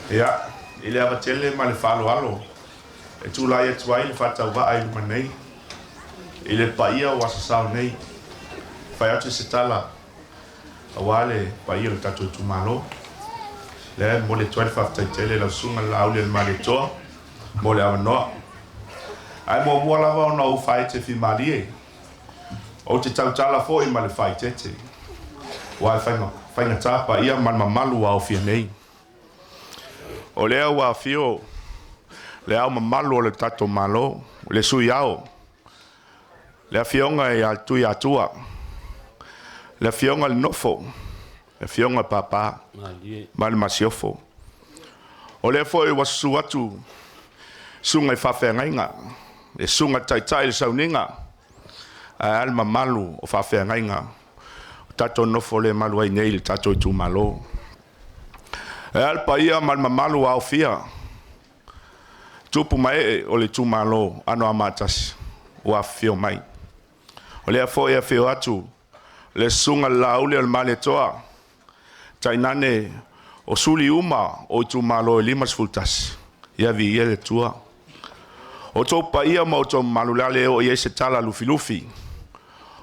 Ia, i le ava tele ma le faaaloalo e tulai atu ai le faatauvaa i luma nei, i le paia o Asasao nei, e fai atu se tala aua le paia o le tatou itumalo. Lea e momoli atu ai le faafetai tele i lau Susuga i le Laauli-a-le-Malietoa mo le avanoa. Ae muamua lava ona ou faaete fimalie, ou te tautala foi ma le faaeteete, aua e faigata paia ma le mamalu ua aofia nei. O lea ua afio le Ao Mamalu o le tatou Malo, le Sui Ao, le Afioga ia Tuiatua, le Afioga i le Nofo, le Afioga Papa ma le Masiofo. O lea foi ua susu atu susuga i faafeagaiga, le susuga i le Taitai o le Sauniga, ae a le mamalu o faafeagaiga o tatou nofo le malu ai nei i le tatou itumalo. E a le paia ma le mamalu ua aofia tupu ma ee o le itumalo Anoamaa 1 ua afifio mai. O lea foi e afio atu le susuga i le Laauli o le Malietoa, tainane o suli uma o itumalo e 51, ia viia le Atua. O outou paia ma outou mamalu, o le a le oo i ai se tala lufilufi,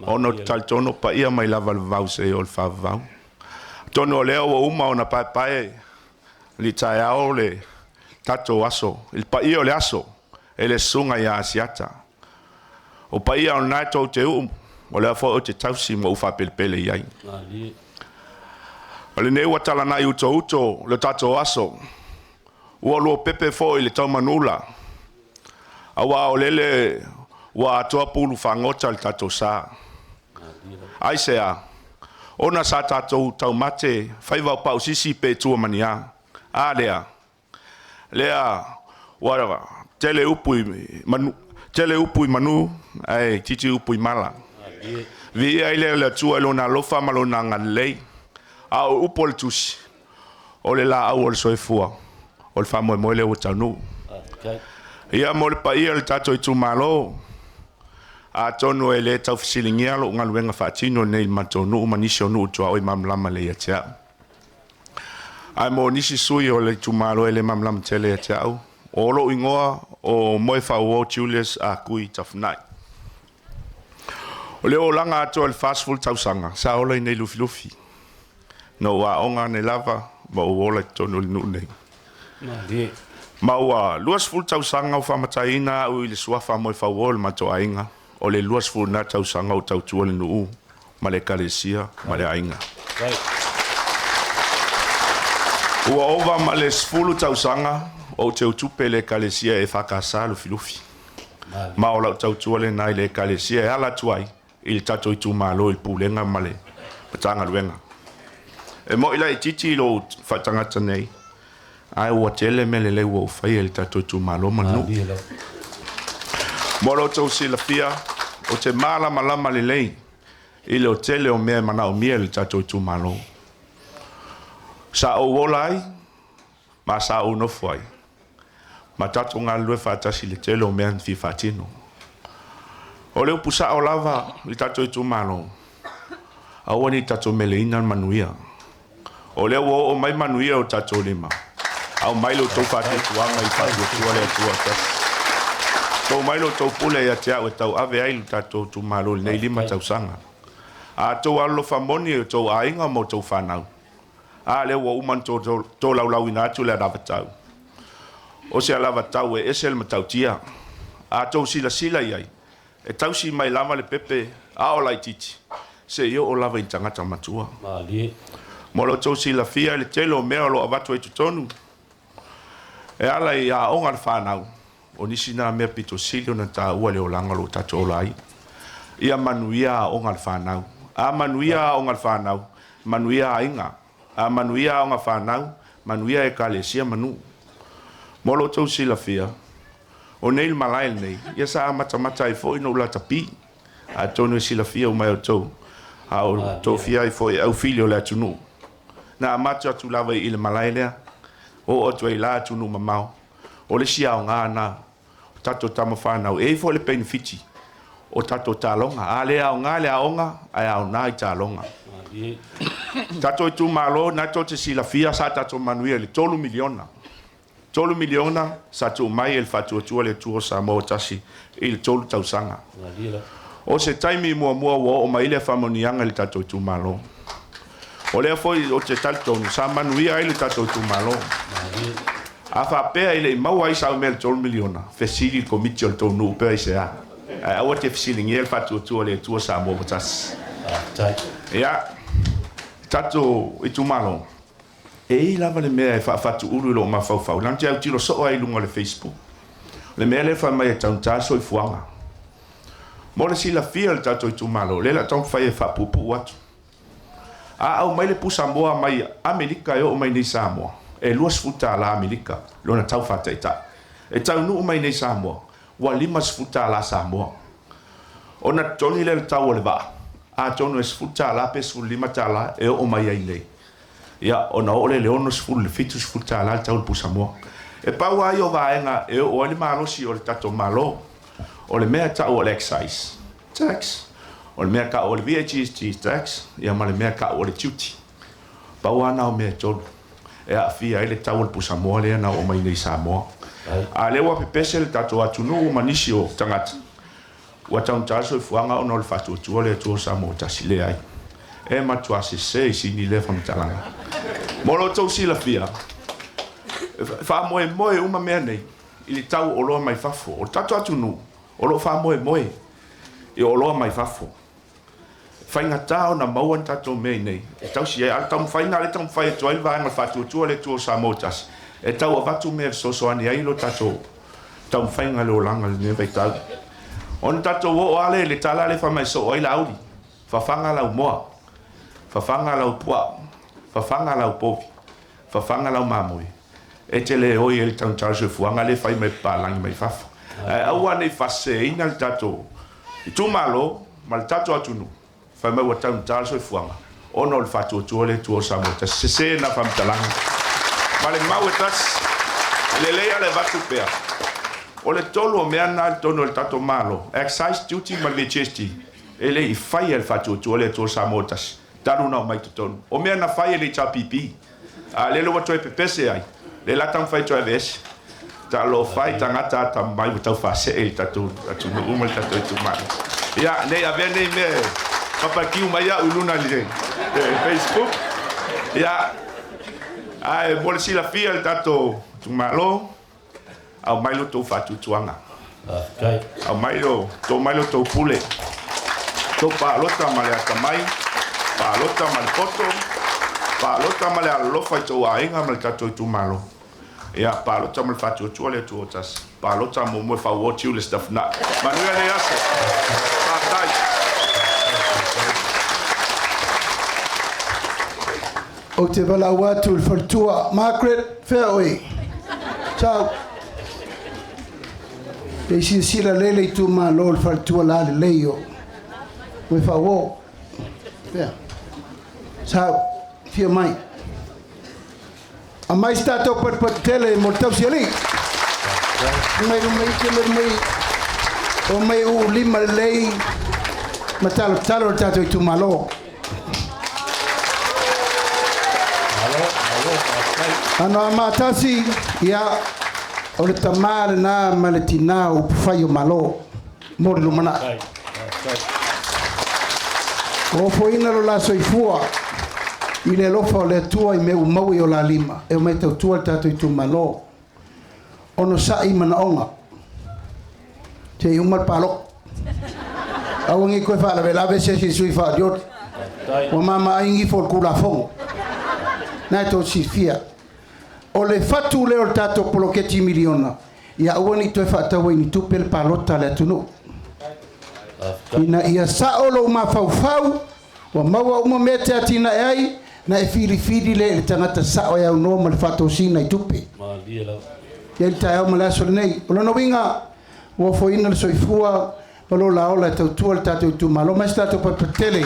ona ou te talitonu o paia mai lava i le vavau seia oo i le faavavau. Atonu o lea ua uma ona paepae i le taeao le tatou aso, i le paia o le aso e le susuga ia Asiata. O paia o lena tou te uu, o lea foi ou te tausi ma ou faapelepele i ai. O lenei ua talanai utouto le tatou aso, ua luapepe foi le taumanula, aua o lele ua atoa pulu fagota le tatou sa. Aisea? Ona sa tatou taumate faiva o pausisi pe tua ma ni a. A lea? Lea ua tele upu i manu, tele upu i manu ae itiiti upu i mala. Viia ai lea o le Atua i Lona alofa ma Lona agalelei. A o upu o le Tusi, o le laau o le soifua, o le faamoemoe lea ua taunuu. Ia mo le paia o le tatou itumalo, atonu e le tau fesiligia lou galuega faatino nei i le matou nuu ma nisi o nuu tuaoi malamalama lelei ia te au. Ae mo nisi sui o le itumalo e le malamalama tele ia te au, o lou igoa o Moefauo Julius Akui Tafunai. O le olaga atoa i le 40 tausaga, sa ola i inei i Lufilufi. Na ou aoga ane lava ma ou ola i totonu o le nuu nei. Ma ua 20 tausaga o faamataiina au i le suafa Moefauo i le matou aiga. O le 20 lena tausaga o tautua le nuu ma le ekalesia ma le aiga. Ua ova ma le 10 tausaga o ou teutupe i le ekalesia EFKS Lufilufi. Ma o lau tautua lena i le ekalesia e ala atu ai i le tatou itumalo i le pulega ma le Matagaluega. E moi laitiiti i lou faatagata nei, ae ua tele mea lelei ua ou faia i le tatou itumalo ma le nuu. Mo lo outou silafia, ou te malamalama lelei i le tele o mea e manaomia i le tatou itumalo. Sa ou ola ai ma sa ou nofo ai, ma tatou galulue faatasi i le tele o mea na fia faatino. O le upu sao lava i le tatou itumalo, aua ne i tatou meleina le manuia. O lea ua oo mai manuia o tatou lima, aumai lo outou faatuatuaga i faatuatua le Atua tasi. Tou mai lo outou pule ia te au e tauave ai le tatou itumalo i lenei 5 tausaga. A outou alolofa moni i outou aiga ma outou fanau, a lea ua uma ona tolaulauina atu le anavatau. O se anavatau e ese le matautia. A outou silasila i ai, e tausi mai lava le pepe a o laitiiti, seia oo lava i tagata matua. Mo lo outou silafia i le tele o mea o lo o avatu ai totonu, e ala i aoga a le fanau, o nisi na mea pito sili ona taua i le olaga o lo o tatou ola ai. Ia manuia aoga a le fanau. A manuia aoga a le fanau, manuia aiga. A manuia aoga fanau, manuia ekalesia ma nuu. Mo lo outou silafia, o nei le malae lenei, ia sa amatamata ai foi ona ou latapi. Atonu e silafia uma e outou, a o tofia ai foi e aufili o le atunuu. Na amata atu lava i le malae lea, oo atu ai la atunuu mamao. O le isi aoga na o tatou tama fanau, e i ai foi le penefiti o tatou taaloga. A le aoga le aoga, ae aoga i taaloga. Tatou itumalo, na tou te silafia sa tatou manuia i le $3 miliona. $3 miliona sa tuu mai e le Faatuatua le Atua o Samoa ua Tasi i le 3 tausaga. O se taimi muamua ua oo mai ai lea faamanuiaga i le tatou itumalo. O lea foi ou te talitonu sa manuia ai le tatou itumalo. A faapea e le i maua ai sau mea i le $3 miliona, fesili i le komiti o le tou nuu pe aisea. Ae aua te fesiligia le Faatuatua le Atua Samoa ua Tasi. Ia, tatou itumalo, e i ai lava le mea e faafatuulu i lou mafaufau, leaga ou te autilo soo ai i luga o le Facebook. O le mea lea e fai mai e taugata le soifuaga. Mo le silafia e le tatou itumalo, o lea o le a taumafai e faapuupuu atu. A aumai le pusamoa mai Amerika e oo mai nei i Samoa, e $20 Amerika lona tau faataitai. E taunuu mai nei i Samoa, ua $50 Samoa. Ona totogi lea o le tau o le vaa, atonu e $10 pe $15 e oo mai ai nei. Ia, ona oo lea i le $60 i le $70 le tau o le pusamoa. E pau lava ia o vaega e oo ai le malosi o le tatou Malo. O le mea e tau o le excise tax, o le mea e tau o le VAGST tax, ia ma le mea e tau o le duty. Pau lava na o mea e tolu e aafia ai le tau o le pusamoa lea na oo mai nei i Samoa. A o lea ua pepese le tatou atunuu ma nisi o tagata, ua taugata le soifuaga ona o le faatuatua le Atua o Samoa ua Tasi. Leai. E matua sese i sini lea faamatalaga. Mo lo outou silafia, e faamoemoe uma mea nei i le tau o oloa mai fafo. O le tatou atunuu o lo o faamoemoe i oloa mai fafo. E faigata ona maua ni tatou mea i inei e tausi ai. A o le taumafaiga lea e taumafai atu ai le vaega o le faatuatua le Atua o Samoa ua Tasi, e tau avatu mea e fesoasoani ai lo tatou taumafaiga i le olaga i lenei vaitau. Ona tatou oo lava lea i le tala lea e fai mai e soo ai Laauli, fafaga lau moa, fafaga lau puaa, fafaga lau povi, fafaga lau mamoe, e te le oi ai i le taugata o le soifuaga lea e fai mai e papalagi mai fafo. Ae aua ne i faaseseina le tatou itumalo ma le tatou atunuu, fai mai ua taugata le soifuaga ona o le faatuatua le Atua o Samoa Tasi. Sese na faamatalaga ma le mau e tasi. E lelei lava le avatu pea. O le tolu o mea na i totonu o le tatou Malo, excise duty ma le VAGST, e le i faia e le faatuatua le Atua o Samoa Tasi talu ona aumai i totonu. O mea na fai e le HRPP, a o lea ua toe pepese ai, lea la taumafai e toe aveese. Talofa i tagata atamamai ua tau faasee i le tatou atunuu ma le tatou itumalo. Ia, ne i avea nei mea e papakiu mai au i luga i le Facebook. Ia, ae mo le silafia e le tatou itumalo, aumai lo outou faatuatuaga. Aumai lo, to mai lo tou pule. Tou palota ma le atamai, palota ma le poto, palota ma le alolofa i tou aiga ma le tatou itumalo. Ia, palota ma le faatuatua le Atua o tasi. Palota muamua e fauo tiu le Stafna. Manuia lenei aso. Faafetai. Ou te valaau atu i le faletua. Margaret, fea oe? Ciao. Pe i silasila lelei le itumalo i le faletua lalelei o Moefauo. Fea? Sau, afio mai. Aumai se tatou patupatu tele mo le tausialii. Mai luma iti, mai luma i. O mai uu lima lelei ma talotalo le tatou itumalo. Anoamaa 1, ia, o le tamā lenā ma le tinā o upufai o Malo mo le lumanai. Ua ofoina lo la soifua i le alofa o le Atua i mea ua maua i o la lima e omai e tautua le tatou itumalo. Onosai manaoga se i uma le palota. Aua nei toe faalavelave se isi sui faaolioli. Ua mamaai gifo o le Tulafono. Na e tou silafia. O le fatu lea o le tatou poloketi miliona, ia aua ne i toe faataua i ni tupe le palota a le atunuu. Ina ia sao lou mafaufau, ua maua uma mea e te atinae ai, na e filifili lea i le tagata sao e aunoa ma le faatosina i tupe. Ia i le taeao ma le aso lenei. O lona uiga, ua ofoina le soifua ma lo la ola e tautua le tatou itumalo. Mai se tatou patupatu tele.